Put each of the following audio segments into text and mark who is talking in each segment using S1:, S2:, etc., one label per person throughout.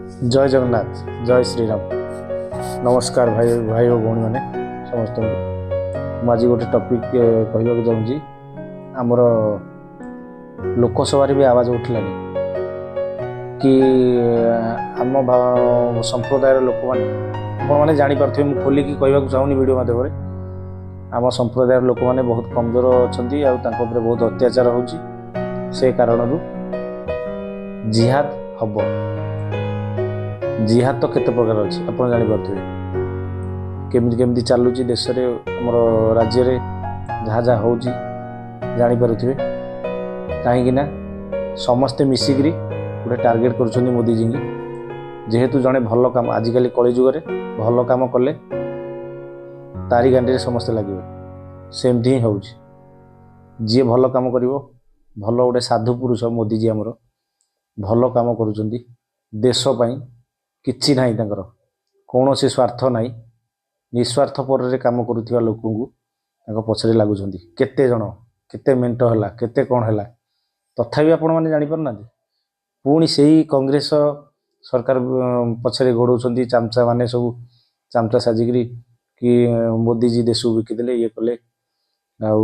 S1: ଜୟ ଜଗନ୍ନାଥ, ଜୟ ଶ୍ରୀରାମ। ନମସ୍କାର ଭାଇ ଭାଇ ଓ ଭଉଣୀମାନେ ସମସ୍ତଙ୍କୁ। ମୁଁ ଆଜି ଗୋଟେ ଟପିକ୍ କହିବାକୁ ଚାହୁଁଛି। ଆମର ଲୋକସଭାରେ ବି ଆବାଜ ଉଠିଲାଣି କି ଆମ ସମ୍ପ୍ରଦାୟର ଲୋକମାନେ, ଆପଣମାନେ ଜାଣିପାରୁଥିବେ, ମୁଁ ଖୋଲିକି କହିବାକୁ ଚାହୁଁନି ଭିଡ଼ିଓ ମାଧ୍ୟମରେ। ଆମ ସମ୍ପ୍ରଦାୟର ଲୋକମାନେ ବହୁତ କମଜୋର ଅଛନ୍ତି ଆଉ ତାଙ୍କ ଉପରେ ବହୁତ ଅତ୍ୟାଚାର ହେଉଛି। ସେ କାରଣରୁ ଜିହାଦ ହେବ। ଜିହାଦ ତ କେତେ ପ୍ରକାର ଅଛି, ଆପଣ ଜାଣିପାରୁଥିବେ। କେମିତି କେମିତି ଚାଲୁଛି ଦେଶରେ, ଆମର ରାଜ୍ୟରେ ଯାହା ଯାହା ହେଉଛି ଜାଣିପାରୁଥିବେ। କାହିଁକି ନା ସମସ୍ତେ ମିଶିକିରି ଗୋଟେ ଟାର୍ଗେଟ୍ କରୁଛନ୍ତି ମୋଦିଜୀଙ୍କୁ। ଯେହେତୁ ଜଣେ ଭଲ କାମ, ଆଜିକାଲି କଳିଯୁଗରେ ଭଲ କାମ କଲେ ତାରି ଗାଣ୍ଡିରେ ସମସ୍ତେ ଲାଗିବେ। ସେମିତି ହିଁ ହେଉଛି। ଯିଏ ଭଲ କାମ କରିବ, ଭଲ ଗୋଟେ ସାଧୁ ପୁରୁଷ ମୋଦିଜୀ ଆମର ଭଲ କାମ କରୁଛନ୍ତି ଦେଶ ପାଇଁ। କିଛି ନାହିଁ ତାଙ୍କର, କୌଣସି ସ୍ୱାର୍ଥ ନାହିଁ। ନିସ୍ୱାର୍ଥପରରେ କାମ କରୁଥିବା ଲୋକଙ୍କୁ ତାଙ୍କ ପଛରେ ଲାଗୁଛନ୍ତି କେତେ ଜଣ, କେତେ ମେଣ୍ଟ ହେଲା, କେତେ କ'ଣ ହେଲା, ତଥାପି ଆପଣମାନେ ଜାଣିପାରୁନାହାନ୍ତି। ପୁଣି ସେଇ କଂଗ୍ରେସ ସରକାର ପଛରେ ଗୋଡ଼ଉଛନ୍ତି ଚାମଚା ମାନେ ସବୁ, ଚାମଚା ସାଜିକିରି କି ମୋଦିଜୀ ଦେଶକୁ ବିକିଦେଲେ, ଇଏ କଲେ, ଆଉ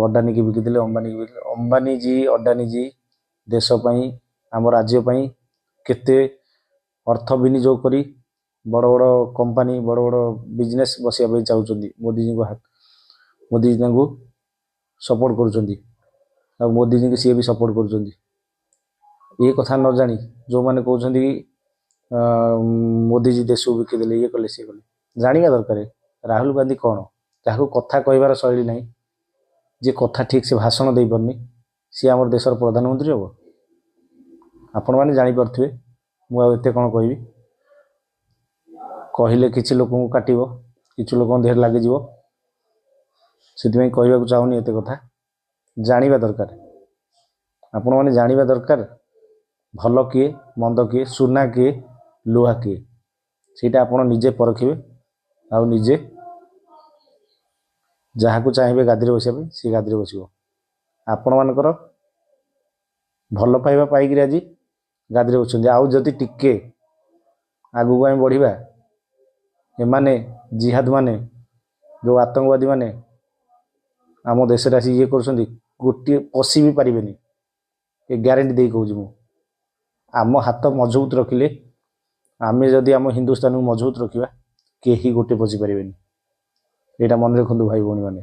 S1: ଅଡାନିକି ବିକିଦେଲେ, ଅମ୍ବାନୀକି ବିକିଦେଲେ। ଅମ୍ବାନୀଜୀ, ଅଡାନୀଜୀ ଦେଶ ପାଇଁ, ଆମ ରାଜ୍ୟ ପାଇଁ କେତେ ଅର୍ଥ ବିନିଯୋଗ କରି ବଡ଼ ବଡ଼ କମ୍ପାନୀ, ବଡ଼ ବଡ଼ ବିଜନେସ୍ ବସିବା ପାଇଁ ଚାହୁଁଛନ୍ତି। ମୋଦିଜୀଙ୍କ ହାତ, ମୋଦିଜୀ ତାଙ୍କୁ ସପୋର୍ଟ କରୁଛନ୍ତି ଆଉ ମୋଦିଜୀଙ୍କୁ ସିଏ ବି ସପୋର୍ଟ କରୁଛନ୍ତି। ଏ କଥା ନ ଜାଣି ଯେଉଁମାନେ କହୁଛନ୍ତି କି ମୋଦିଜୀ ଦେଶକୁ ବିକିଦେଲେ, ଇଏ କଲେ, ସିଏ କଲେ, ଜାଣିବା ଦରକାର ରାହୁଲ ଗାନ୍ଧୀ କ'ଣ। ଯାହାକୁ କଥା କହିବାର ଶୈଳୀ ନାହିଁ, ଯିଏ କଥା ଠିକ୍ ସେ ଭାଷଣ ଦେଇପାରୁନି, ସିଏ ଆମର ଦେଶର ପ୍ରଧାନମନ୍ତ୍ରୀ ହେବ? ଆପଣମାନେ ଜାଣିପାରୁଥିବେ। ମୁଁ ଆଉ ଏତେ କ'ଣ କହିବି? କହିଲେ କିଛି ଲୋକଙ୍କୁ କାଟିବ, କିଛି ଲୋକଙ୍କ ଦେହରେ ଲାଗିଯିବ। ସେଥିପାଇଁ କହିବାକୁ ଚାହୁଁନି ଏତେ କଥା। ଜାଣିବା ଦରକାର, ଆପଣମାନେ ଜାଣିବା ଦରକାର ଭଲ କିଏ, ମନ୍ଦ କିଏ, ସୁନା କିଏ, ଲୁହା କିଏ। ସେଇଟା ଆପଣ ନିଜେ ପରଖିବେ ଆଉ ନିଜେ ଯାହାକୁ ଚାହିଁବେ ଗାଦିରେ ବସିବା ପାଇଁ, ସିଏ ଗାଦିରେ ବସିବ। ଆପଣମାନଙ୍କର ଭଲ ପାଇବା ପାଇକିରି ଆଜି ଗାଦିରେ ବସୁଛନ୍ତି। ଆଉ ଯଦି ଟିକେ ଆଗକୁ ଆମେ ବଢ଼ିବା, ଏମାନେ ଜିହାଦ ମାନେ, ଯେଉଁ ଆତଙ୍କବାଦୀ ମାନେ ଆମ ଦେଶରେ ଆସି ଇଏ କରୁଛନ୍ତି, ଗୋଟିଏ ପଶି ବି ପାରିବେନି, ଏ ଗ୍ୟାରେଣ୍ଟି ଦେଇ କହୁଛି ମୁଁ। ଆମ ହାତ ମଜବୁତ ରଖିଲେ, ଆମେ ଯଦି ଆମ ହିନ୍ଦୁସ୍ତାନକୁ ମଜବୁତ ରଖିବା, କେହି ଗୋଟେ ପଶି ପାରିବେନି। ଏଇଟା ମନେ ରଖନ୍ତୁ ଭାଇ ଭଉଣୀମାନେ।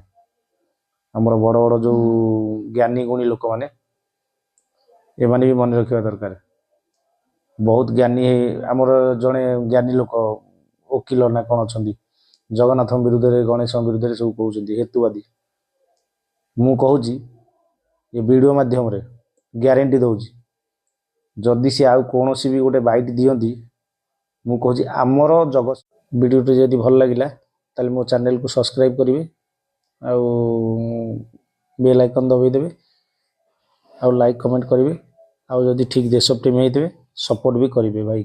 S1: ଆମର ବଡ଼ ବଡ଼ ଯେଉଁ ଜ୍ଞାନୀ ଗୁଣୀ ଲୋକମାନେ, ଏମାନେ ବି ମନେ ରଖିବା ଦରକାର। ବହୁତ ଜ୍ଞାନୀ, ଆମର ଜଣେ ଜ୍ଞାନୀ ଲୋକ ଓକିଲ ନା କ'ଣ ଅଛନ୍ତି, ଜଗନ୍ନାଥଙ୍କ ବିରୁଦ୍ଧରେ, ଗଣେଶଙ୍କ ବିରୁଦ୍ଧରେ ସବୁ କହୁଛନ୍ତି, ହେତୁବାଦୀ। ମୁଁ କହୁଛି ଏ ଭିଡ଼ିଓ ମାଧ୍ୟମରେ ଗ୍ୟାରେଣ୍ଟି ଦେଉଛି, ଯଦି ସେ ଆଉ କୌଣସି ବି ଗୋଟେ ବାଇଟ୍ ଦିଅନ୍ତି, ମୁଁ କହୁଛି ଆମର ଜଗତ। ଭିଡ଼ିଓଟି ଯଦି ଭଲ ଲାଗିଲା, ତାହେଲେ ମୋ ଚ୍ୟାନେଲକୁ ସବସ୍କ୍ରାଇବ୍ କରିବେ ଆଉ ବେଲ୍ ଆଇକନ୍ ଦବାଇ ଦେବେ ଆଉ ଲାଇକ୍ କମେଣ୍ଟ କରିବେ। ଆଉ ଯଦି ଠିକ୍ ଦେଶପ୍ରେମୀ ହେଇଥିବେ, ସପୋର୍ଟ ବି କରିବେ ଭାଇ।